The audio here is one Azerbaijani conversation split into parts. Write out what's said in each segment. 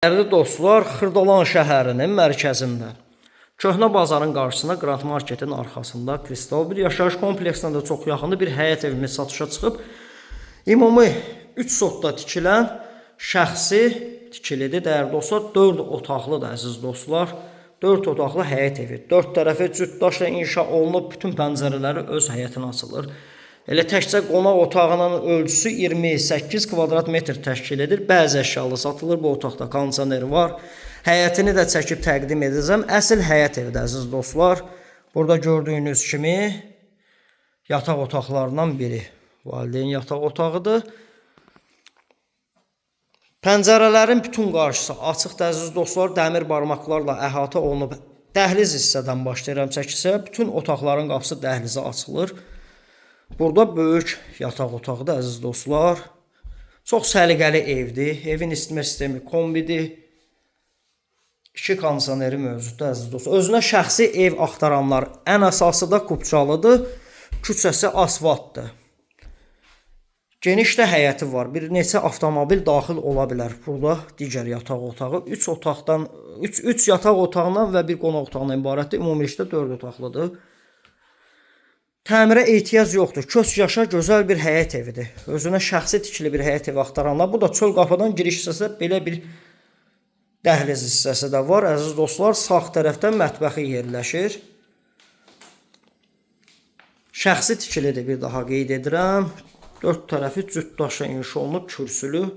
Dəyərli dostlar, Xırdalan şəhərinin mərkəzində, Köhnə bazarın qarşısında, Grand Marketin arxasında Kristal bir yaşayış kompleksinə də çox yaxındır bir həyət evimiz satışa çıxıb. Ümumi 3 sotda tikilən şəxsi tikilidir. Dəyərli dostlar, 4 otaqlıdır, əziz dostlar. 4 otaqlı həyət evi. 4 tərəfi cüt daşla inşa olunub, bütün pəncərələri öz həyətinə açılır. Elə təkcə qonaq otağının ölçüsü 28 kvadrat metr təşkil edir. Bəzi əşyalı satılır. Bu otaqda kondisioner var. Həyətini də çəkib təqdim edəcəm. Əsl həyət evidir, əziz dostlar. Burada gördüyünüz kimi yataq otaqlarından biri. Valideyn yataq otağıdır. Pəncərələrin bütün qarşısı açıqdır, əziz dostlar. Dəmir barmaqlarla əhatə olunub. Dəhliz hissədən başlayıram çəkisə. Bütün otaqların qapısı dəhlizə açılır. Burada böyük yataq otağıdır, əziz dostlar. Çox səliqəli evdir. Evin isitmə sistemi kombidir. İki kondisioneri mövcuddur, əziz dostlar. Özünə şəxsi ev axtaranlar, ən əsası da kupçalıdır. Küçəsi asfaltdır. Geniş də həyəti var. Bir neçə avtomobil daxil ola bilər. Burada digər yataq otağı 3 otaqdan 3 yataq otağından və bir qonaq otağından ibarətdir. Ümumilikdə 4 otaqlıdır. Təmirə ehtiyac yoxdur. Köç yaşa gözəl bir həyət evidir. Özünə şəxsi tikili bir həyət evi axtaranlar, bu da çöl qapıdan giriş hissəsi, belə bir dəhliz hissəsi də var. Əziz dostlar, sağ tərəfdən mətbəxi yerləşir. Şəxsi tikilidir, bir daha qeyd edirəm. Dörd tərəfi cüt daşla inşa olunub, kürsülü.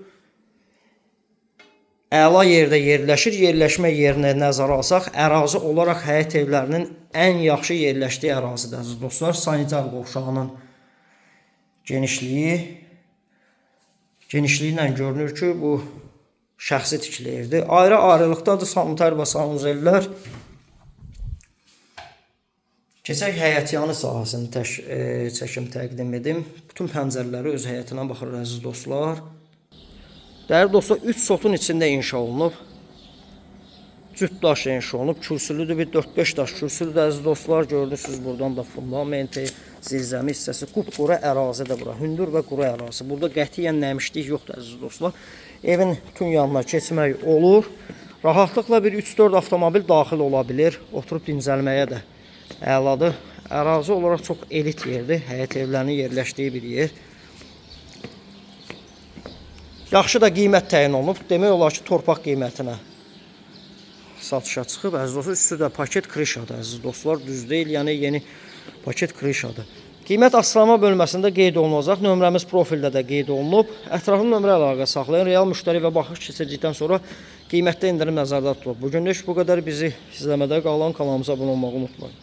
Əla yerdə yerləşir. Yerləşmə yerinə nəzərə alsaq, ərazi olaraq həyət evlərinin ən yaxşı yerləşdiyi ərazidir, əziz dostlar. Sanitar qovşağının genişliyi ilə görünür ki, bu şəxsi tikili evdir. Ayrı-ayrılıqdadır sanitar və sanuzellər. Keçək həyətyanı sahəsini çəkim təqdim edim. Bütün pəncərələri öz həyətinə baxır, əziz dostlar. Dəyərli dostlar, 3 sotun içində inşa olunub. Cüt daşla inşa olunub. Kürsülüdür, bir 4-5 daş kürsülüdür, əziz dostlar. Görürsünüz buradan da fundamenti, zirzəmi hissəsi, qupquru ərazidir bura. Hündür və quru ərazi. Burada qətiyyən nəmişlik yoxdur, əziz dostlar. Evin bütün yanına keçmək olur. Rahatlıqla bir 3-4 avtomobil daxil ola bilir. Oturub dincəlməyə də əladır. Ərazi olaraq çox elit yerdir. Həyət evlərinin yerləşdiyi bir yer. Yaxşı da qiymət təyin olunub. Demək olar ki, torpaq qiymətinə satışa çıxıb. Əziz dostlar, üstü də paket krişadır, əziz dostlar. Düz deyil, yəni yeni paket krişadır. Qiymət açıqlama bölməsində qeyd olunacaq. Nömrəmiz profildə də qeyd olunub. Ətraflı nömrə əlaqə saxlayın. Real müştəri və baxış keçirdikdən sonra qiymətdə endirim nəzərdə tutulub. Bugünlük bu qədər. Bizi izləmədə qalın, kanalımıza abunə olmağı unutmayın.